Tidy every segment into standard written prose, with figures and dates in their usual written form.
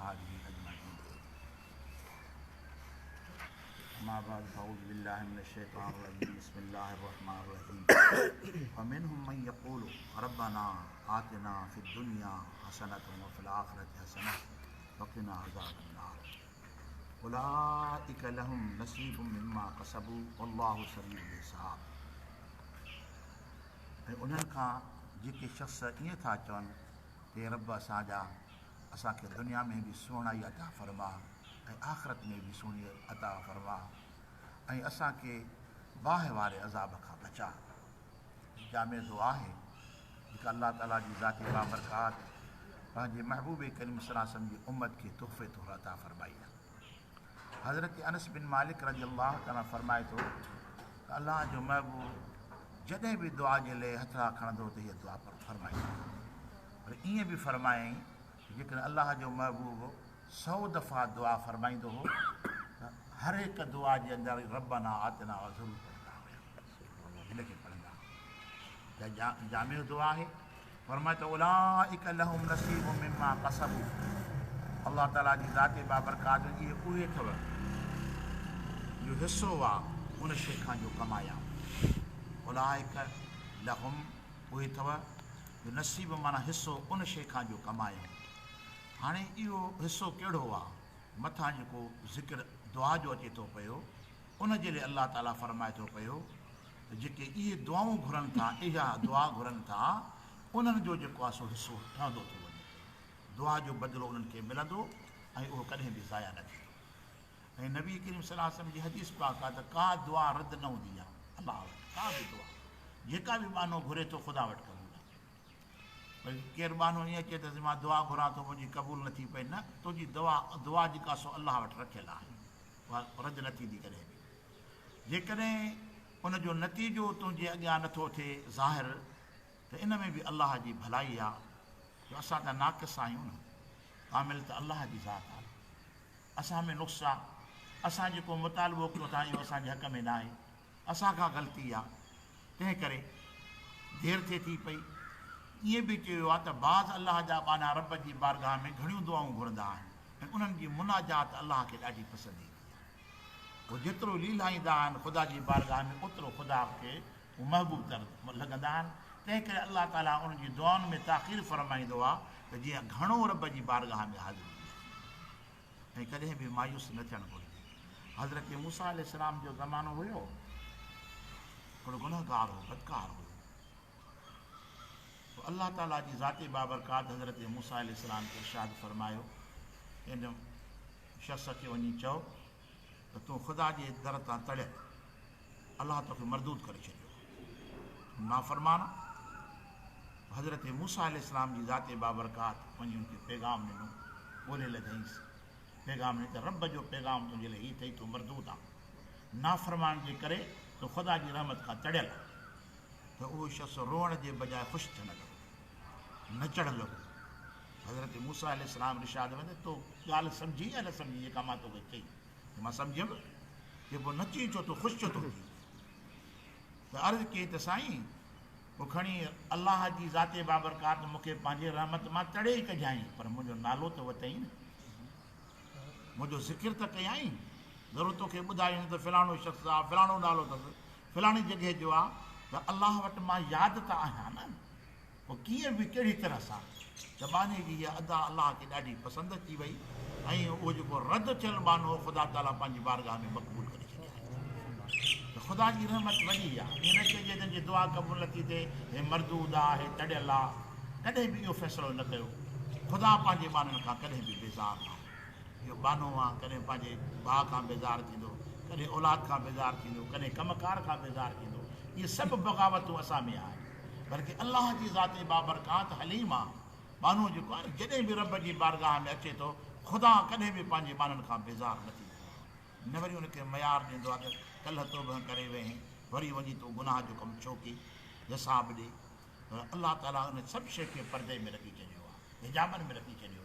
وأصحابه أجمعين. أما بعد، فأعوذ بالله من الشيطان الرجيم. بسم الله الرحمن الرحيم. ومنهم من يقول ربنا آتنا في الدنيا حسنة وفي الآخرة حسنة وقنا عذاب النار. أولئك لهم نصيب مما ڪسبوا والله سريع الحساب. ۽ انهن کان جيڪي شخص ائين ٿا چون ته اي رب اسان جا! اسان کي دنيا ۾ به سهڻائي عطا فرما ۽ آخرت ۾ به سهڻي عطا فرما ۽ اسان کي باهه واري عذاب کان بچاء. هي جامع دعا آهي جيڪا الله تعاليٰ جي ذات بابرڪات پنهنجي محبوب ڪريم صلي الله عليه وسلم جي امت کي تحفي طور عطا فرمائي آهي. حضرت انس بن مالڪ رضي الله تعالٰي عنه فرمائي ٿو ته الله جو محبوب جڏهن به دعا جي لئه هٿڙا کڻندو ته هيء دعا فرمائيندو هو. پر ائين به فرمايائين ته جيڪڏهن الله جو محبوب سو دفعا دعا فرمائيندو هو ته هر هڪ دعا جي اندر ربنا آتنا ضرور پڙهندا هيا. هن کي پڙهندا هيا. جامع دعا آهي. فرمايو ته اولئک لهم نصيب مما ڪسبوا الله تعالي جي ذات بابرڪات اهي اهي اٿو جو حصو آ ان شيء کان جو ڪمايائون. اولئک لهم اهي اٿو جو نصيب معنيٰ حصو ان شيء کان جو ڪمايائون. هاڻي اهو حصو ڪهڙو آ؟ مٿان جيڪو ذڪر دعا جو اچي ٿو پيو ان جي لئه الله تعالي فرمائي ٿو پيو ته جيڪي اهي دعائون گهرن ٿا، اها دعا گهرن ٿا، انهن جو جيڪو آهي سو حصو ٺهندو ٿو وڃي پيو. دعا جو بدلو انهن کي ملندو ۽ اهو ڪڏهن به ضايع نه ٿيندو. ۽ نبي ڪريم صلي الله عليه وسلم جي حديث پاڪ آهي ته ڪا دعا رد نه هوندي آهي الله وٽ، ڪا به دعا جيڪا به ٻانهو گهري ٿو خدا وٽ قبول آهي. ڀئي ڪير ٻانهو ائين چئي ته مان دعا گهران ٿو منهنجي قبول نه ٿي پئي، نه، تنهنجي دعا دعا جيڪا سو الله وٽ رکيل آهي، اها رد نه ٿيندي ڪڏهن به. جيڪڏهن ان جو نتيجو تنهنجي اڳيان نه ٿو ٿئي ظاهر ته ان ۾ به الله جي ڀلائي آ جو اسان ته ناقص آهيون نه، ڪامل ته الله جي ذات آهي. اسان ۾ نقص آ، اسان جيڪو مطالبو ڪيون ٿا اهو اسان جي حق ۾ ناهي، اسان کان غلطي آ، تنهن ڪري دير ٿئي ٿي پئي. ائين به چيو ويو آ ته بعض الله جا ٻانها رب جي بارگاهه ۾ گهڻيون دعائون گهرندا آهن ۽ انهن جي مناجات الله کي ڏاڍي پسند ايندي آهي. هو جيترو ليلائيندا آهن خدا جي بارگاهه ۾ اوترو خدا کي هو محبوب تر لڳندا آهن، تنهن ڪري الله تعاليٰ انهن جي دعائن ۾ تاخير فرمائيندو آهي ته جيئن گهڻو رب جي بارگاهه ۾ حاضري ڏئي ۽ ڪڏهن به مايوس نه ٿيڻ گهرجي. حضرت موسيٰ عليه السلام جو زمانو هيو، هڪڙو گنهگار هو، بدڪار هيو. پوء الله تعاليٰ جي ذات بابرڪات حضرت موسيٰ عليه السلام کي ارشاد فرمايو ته ان شخص کي وڃي چئو ته تون خدا جي در تان تڙيل، الله توکي مردود ڪري ڇڏيو آهي، تون نافرمان آهين. حضرت موسيٰ عليه السلام جي ذات بابرڪات وڃي ان کي پيغام ڏنو، ڳولي لڌائينس، پيغام ڏني ته رب جو پيغام تنهنجي لاء هي اٿئي، تون مردود آهين، نافرمان جي ڪري تون خدا جي رحمت کان تڙيل آهين. ته اهو شخص روئڻ جي بجاء خوش ٿيڻ لڳو، نچڻ لڳو. حضرت موسيٰ عليه السلام ارشاد فرمايو ته تو ڳالهه سمجهي يا نه سمجهي جيڪا مان توکي چئي؟ چي مان سمجهيم. چي پوء نچين ڇو ٿو، خوش ڇو ٿو ٿين؟ ته عرض ڪيائين ته سائين پوء کڻي الله جي ذات بابرڪات مون کي پنهنجي رحمت مان تڙي ئي ڪڍيائين پر منهنجو نالو ته وتئين نه، منهنجو ذڪر ته ڪيائين. ضرور توکي ٻڌايائين ته فلاڻو شخص آ، فلاڻو نالو اٿس، فلاڻي جڳهه جو آ ته الله وٽ مان ياد ته آهيان نه. پوء ڪيئن به ڪهڙي طرح سان ته ٻانهي جي اها ادا الله کي ڏاڍي پسند اچي وئي ۽ اهو جيڪو رد ٿيل ٻانهو هو خدا تعاليٰ پنهنجي بارگاهه ۾ مقبول ڪري ڇڏيو ته خدا جي رحمت وڏي آ. ائين نه چئجي ته جي دعا قبول نه ٿي ٿئي هي مردود آ، هي تڙيل آ. ڪڏهن به اهو فيصلو نه ڪيو. خدا پنهنجي ٻانهن کان ڪڏهن به بيزار ناهي. اهو ٻانهو آ، ڪڏهن پنهنجي ڀاء کان بيزار ٿيندو، ڪڏهن اولاد کان بيزار ٿيندو، ڪڏهن ڪم ڪار کان بيزار ٿيندو. اهي سڀ بغاوتون اسان ۾ آهن. بلڪه الله جي ذات بابرڪات حليم آ. ٻانهو جيڪو آهي نه جڏهن به رب جي بارگاهه ۾ اچي ٿو، خدا ڪڏهن به پنهنجي ٻانهن کان بيزار نه ٿيندو آهي. نه وري ان کي ميار ڏيندو آهي ته ڪلهه توبهه ڪري وئين، وري وڃي تون گناهه جو ڪم ڇو ڪيئي؟ حساب ڏي. پر الله تعاليٰ ان سڀ شيء کي پردي ۾ رکي ڇڏيو آهي، حجابن ۾ رکي ڇڏيو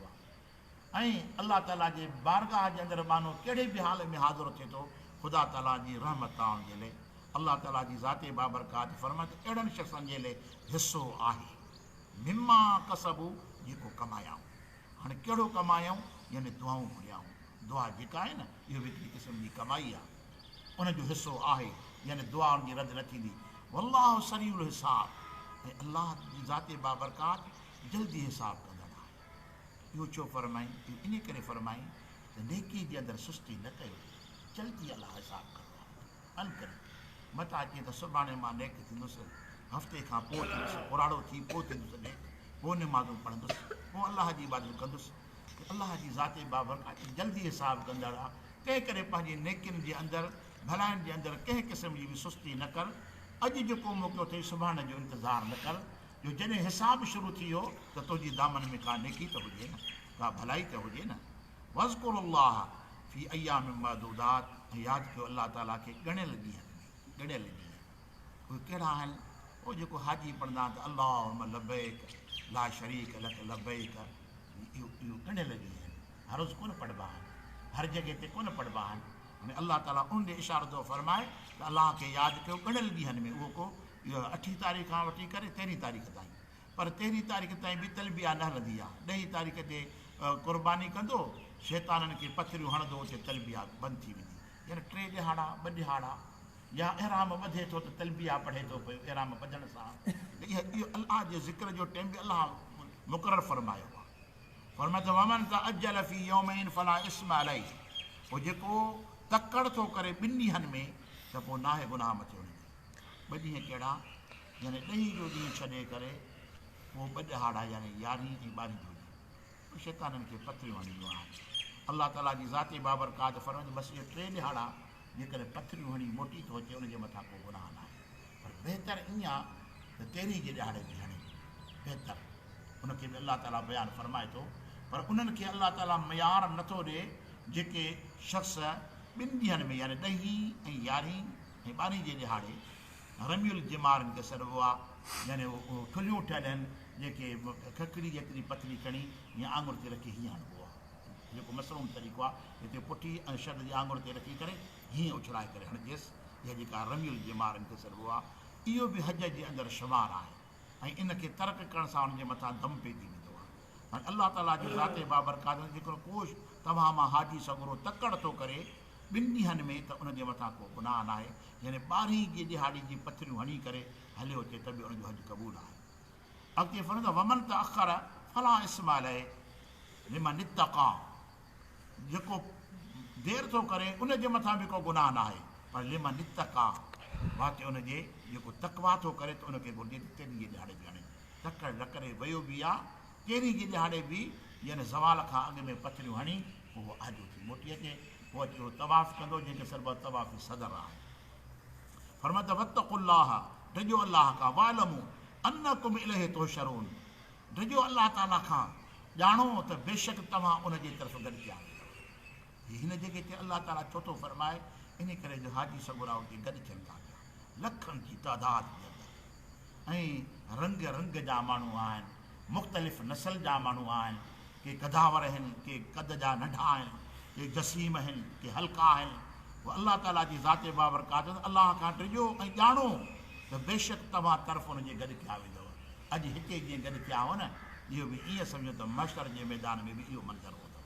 آهي ۽ الله تعاليٰ جي بارگاهه جي اندر ٻانهو ڪهڙي به حال ۾ حاضر ٿئي ٿو، خدا تعاليٰ جي رحمت آ ان جي لئه. الله تعاليٰ جي ذات بابرڪات فرمائي ته اهڙن شخصن جي لئه حصو آهي، مما ڪسبوا جيڪو ڪمايائون. هاڻي ڪهڙو ڪمايائون؟ يعني دعائون گهريائون. دعا جيڪا آهي نه اهو به هڪڙي قسم جي ڪمائي آهي. ان جو حصو آهي يعني دعا ان جي رد نه ٿيندي. والله سريع الحساب ۽ الله جي ذات بابرڪات جلدي حساب ڪندڙ آهي. اهو ڇو فرمائين؟ اهو انهي ڪري فرمائين ته نيڪي جي اندر سستي نه ڪيو، جلدي الله حساب ڪندو آهي. انڪري متان چئين ته سڀاڻي مان نيڪ ٿيندس، هفتي کان پوء ٿيندس، پراڙو ٿي پوء ٿيندس نيڪ، پوء نمازون پڙهندس، پوء الله جي عبادت ڪندس ته الله جي ذات بابرڪات جلدي حساب ڪندڙ آهي، تنهنڪري پنهنجي نيڪين جي اندر، ڀلاين جي اندر ڪنهن قسم جي به سستي نه ڪر، اڄ جيڪو موقعو اٿئي سڀاڻي جو انتظار نه ڪر، جو جڏهن حساب شروع ٿي ويو ته تنهنجي دامن ۾ ڪا نيڪي ته هجي نه، ڪا ڀلائي ته هجي نه. واذڪروا الله في ايام معدودات ۽ ياد ڪيو الله تعالي کي ڳڻيل ڏينهن ۾، ڳڻيل ڏينهن اهي ڪهڙا آهن؟ اهو جيڪو حاجي پڙهندا آهن ته اللهم لبيڪ لا شريڪ لڪ لبيڪ اهو اهو ڳڻيل ڏينهن آهن، هر روز ڪونه پڙهبا آهن، هر جڳهه تي ڪونه پڙهبا آهن. هاڻي الله تعالي ان ڏي اشارو ٿو فرمائي ته الله کي ياد ڪيو ڳڻيل ڏينهن ۾ اهو ڪو اهو اٺين تاريخ کان وٺي ڪري تيرهين تاريخ تائين پر تيرهين تاريخ تائين به تلبيه نه هلندي آ ڏهين تاريخ تي قرباني ڪندو شيطانن کي پٿريون هڻندو اتي تلبيه بند ٿي ويندي يعني ٽي ڏهاڙا ٻه ڏهاڙا يا احرام ٻڌي ٿو ته تلبيه پڙهي ٿو پيو احرام ٻڌڻ سان ته اها اهو الله جي ذڪر جو ٽيم به الله مقرر فرمايو آ فرمايو ته ومن تعجل في يومين فلا اثم عليه پوء جيڪو تڪڙ ٿو ڪري ٻن ڏينهن ۾ ته پوء ناهي گناهه مٿي ان جي. ٻه ڏينهن ڪهڙا؟ يعني ڏهين جو ڏينهن ڇڏي ڪري پوء ٻه ڏهاڙا يعني يارهين ۽ ٻارهين جو ڏينهن. پوء شيطانن کي پٿريون هڻبيون آهن. الله تعاليٰ جي ذات بابرڪات فرمائي ٿو بس اهي ٽي ڏهاڙا جيڪڏهن پٿريون هڻي موٽي ٿو اچي ان جي مٿان ڪو گناهه ناهي. پر بهتر ائين آ ته تيرهين جي ڏهاڙي به هڻي. بهتر. ان کي به الله تعاليٰ بيان فرمائي ٿو. پر انهن کي الله تعاليٰ معيار نٿو ڏئي جيڪي شخص ٻن ڏينهن ۾ يعني ڏهين ۽ يارهين ۽ ٻارهين جي ڏهاڙي رمي الجمار ان کي سڏبو آ يعني اهو ٺلهيون ٺهيل آهن جنهن کي ککڙي جيتري پتلي کڻي ائين آڱر تي رکي هيئن هڻبو آ جيڪو مسنون طريقو آ هتي پٺي ۽ شرط جي آڱر تي رکي ڪري هيئن اڇلائي ڪري هڻجيس اها جيڪا رمي الجمار ان کي سڏبو آ اهو به حج جي اندر شمار آهي ۽ ان کي ترڪ ڪرڻ سان ان جي مٿان دم پئجي ويندو آهي. هاڻي الله تعاليٰ جي ذات بابرڪات ۾ جيڪڏهن ڪو توهان مان حاجي سڳورو تڪڙ ٿو ڪري ٻن ڏينهن ۾ ته ان جي مٿان ڪو گناهه ناهي يعني ٻارهين جي ڏهاڙي جي پٿريون هڻي ڪري هليو اچي ته به ان جو حج قبول آهي. اڳتي فرمائي ٿو ومن تاخر فلا اثم عليه لمن اتقيٰ جيڪو دير ٿو ڪري ان جي مٿان به ڪو گناهه ناهي پر لمن اتقيٰ واقعي ان جي جيڪو تقويٰ ٿو ڪري ته ان کي گهرجي ته تيرهين جي ڏهاڙي به هڻي تڪڙ نه ڪري ويو به آ تيرهين جي ڏهاڙي به يعني زوال کان اڳ ۾ پٿريون هڻي پوء هو آجو ٿي موٽي اچي پوء اچي اهو طواف ڪندو جنهن کي سڏبو آهي طواف صدر آهي فرمائي ته واتقوا الله ڊڄو الله کان واعلموا انڪم اليه تحشرون ڊڄو الله تعاليٰ کان، ڄاڻو ته بيشڪ توهان ان جي طرف گڏ ڪيا ويندؤ. هي هن جڳهه تي الله تعاليٰ ڇو ٿو فرمائي؟ انهي ڪري جو حاجي سڳورا اتي گڏ ٿين ٿا پيا، لکن جي تعداد جي اندر ۽ رنگ رنگ جا ماڻهو آهن، مختلف نسل جا ماڻهو آهن، ڪي قداور آهن، ڪي قد جا ننڍا آهن، ڪي جسيم آهن، ڪي هلڪا آهن. پوء الله تعاليٰ جي ذات بابرڪات الله کان ڊڄو ۽ ڄاڻو ته بيشڪ توهان طرف ان جي گڏ ڪيا ويندؤ. اڄ هتي جيئن گڏ ٿيا آهيو نه، اهو به ائين سمجهو ته محشر جي ميدان ۾ به اهو منظر هوندو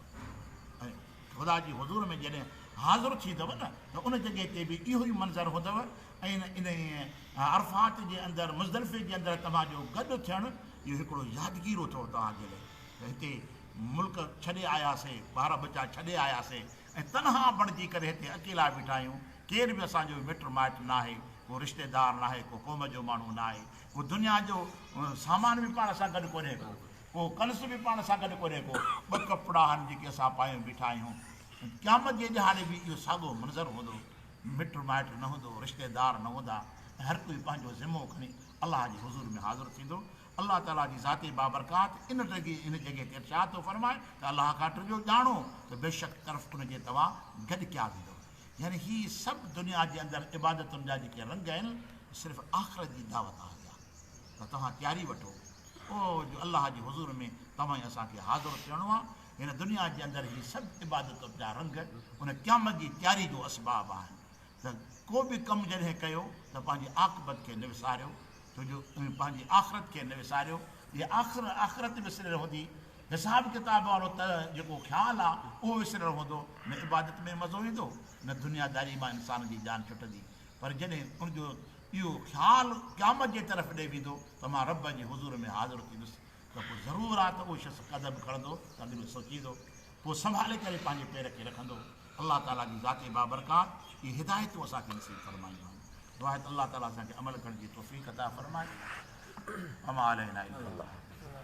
۽ خدا جي حضور ۾ جڏهن حاضر ٿيندؤ نه ته ان جڳهه تي به اهو ئي منظر هوندو ۽ انهيء عرفات جي اندر، مزدلفي جي اندر توهان جو گڏ ٿيڻ اهو هڪڙو يادگيرو اٿو توهان جي لاء ته هتي ملڪ ڇڏي آياسي، ٻار ٻچا ڇڏي آياسي ۽ تنها بڻجي ڪري هتي اڪيلا بيٺا آهيون، ڪير به اسان جو مٽ مائٽ ناهي، ڪو رشتيدار ناهي، ڪو قوم جو ماڻهو ناهي. ڪو دنيا جو سامان به پاڻ سان گڏ ڪونهي ڪو، ڪو ڪنس به پاڻ سان گڏ ڪونهي ڪو، ٻه ڪپڙا آهن جيڪي اسان پايون بيٺا آهيون. قيامت جي ڏهاڙي به اهو ساڳو منظر هوندو، مٽ مائٽ نه هوندو، رشتيدار نه هوندا ۽ هر ڪوئي پنهنجو ذمو کڻي الله جي حضور ۾ حاضر ٿيندو. الله تعاليٰ جي ذات بابرڪات ان ان جڳهه تي ارشاد ٿو فرمائي ته الله کان ڊڄو، ڄاڻو ته بيشڪ طرف ان جي توهان گڏ ڪيا ويندؤ. يعني هي سڀ دنيا جي اندر عبادتن جا جيڪي رنگ آهن صرف آخرت جي دعوت آهي اها ته توهان تياري وٺو او جو الله جي حضور ۾ توهان ۽ اسان کي حاضر ٿيڻو آهي هن دنيا جي اندر هي سڀ عبادتن جا رنگ ان قيامت جي تياري جو اسباب آهن ته ڪو به ڪم جڏهن ڪيو ته پنهنجي عاقبت کي نه وساريو ڇو جو پنهنجي آخرت کي نه وساريو جي آخر آخرت وسريل هوندي. حساب ڪتاب وارو ته جيڪو خيال آ اهو وسريل هوندو، نه عبادت ۾ مزو ايندو، نه دنياداري مان انسان جي جان ڇٽندي. پر جڏهن ان جو اهو خيال قيامت جي طرف ڏي ويندو ته مان رب جي حضور ۾ حاضر ٿيندس ته پوء ضرور آ ته اهو شخص قدم کڻندو ته اڳ ۾ سوچيندو، پوء سنڀالي ڪري پنهنجي پير کي رکندو. الله تعاليٰ جي ذات بابرڪات اهي هدايتون اسان کي نصيب فرمايون آهن. دعا آهي ته الله تعاليٰ اسان کي عمل ڪرڻ جي توفيق عطا فرمائي. وما علينا الا البلاغ.